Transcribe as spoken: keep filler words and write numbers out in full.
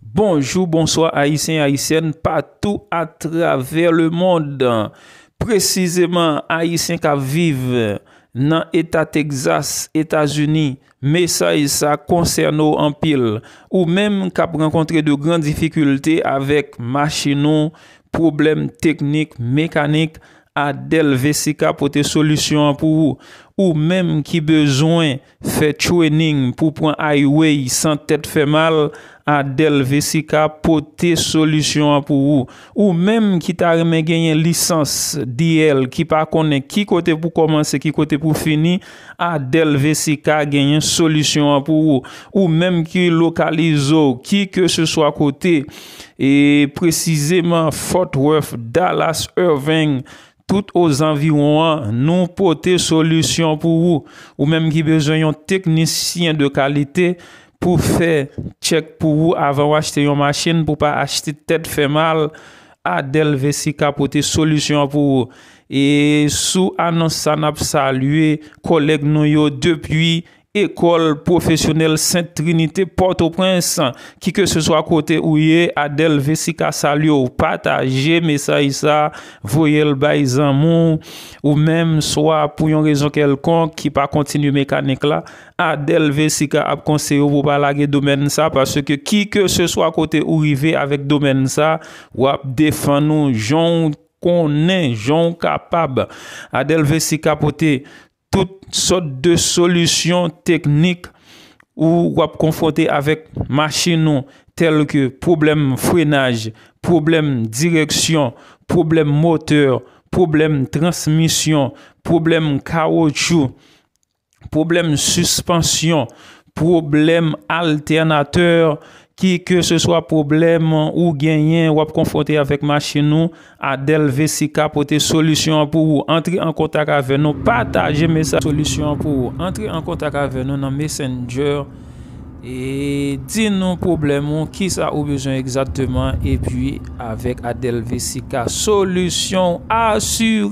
Bonjou, bonswa, Ayisyen, Ayisyèn, patou atravè lemonn. Presizeman, Ayisyen k ap viv nan eta Texas, Etazini, mesaj sa konsène w anpil. Ou menm k ap rankontre de gran difikilte avèk machin ou, pwoblèm teknik, mekanik, Adèl Vesica pote solisyon an pou ou. Ou menm ki bezwen fè training pou pran highway san tèt fè mal, Adèl Vesica pote solisyon an pou ou. Ou menm ki ta renmen genyen lisans D L, ki pa konnen ki kote pou kòmanse, ki kote pou fini, Adèl Vesica genyen solisyon an pou ou. Ou menm ki lokalize w, ki ke se swa kote, e presizeman Fort Worth, Dallas, Irving, tout ozanviwon an, nou pote solisyon pou ou. Ou menm ki bezwen yon teknisyen de kalite pou fè tchèk pou ou avan w achte yon machin, pou pa achte tèt fè mal, Adèl Vesica pote solisyon an pou ou. E sou anons sa, n ap salye kòlèg nou yo depi Ekòl Pwofesyonèl Sent Trinite Pòtoprens. Ki ke se swa kote ou ye, Adèl Vesica salye w. Pataje mesaj sa, voye l bay zanmi w, ou menm swa pou yon rezon kèlkonk ki pa kontinye mekanik la, Adèl Vesica ap konseye w pou pa lage domèn sa, paske ki ke se swa kote ou rive avèk domèn sa, w ap defann ou jan w konnen, jan w kapab. Adèl Vesica pote tout sòt de solisyon teknik ou w ap konfwonte avèk machin ou, tèl ke pwoblèm frenaj, pwoblèm direksyon, pwoblèm motè, pwoblèm transmisyon, pwoblèm kawotchou, pwoblèm sispansyon, pwoblèm altènatè, ki ke se swa pwoblèm ou genyen, w ap konfwonte avèk machin ou, Adèl Vesica pote solisyon an pou ou. Antre an kontak avè nou, pataje mesaj solisyon an pou ou. Antre an kontak avè nou nan Messenger e di nou pwoblèm ou, kisa ou bezwen egzakteman, epi avèk Adèl Vesica, solisyon asire.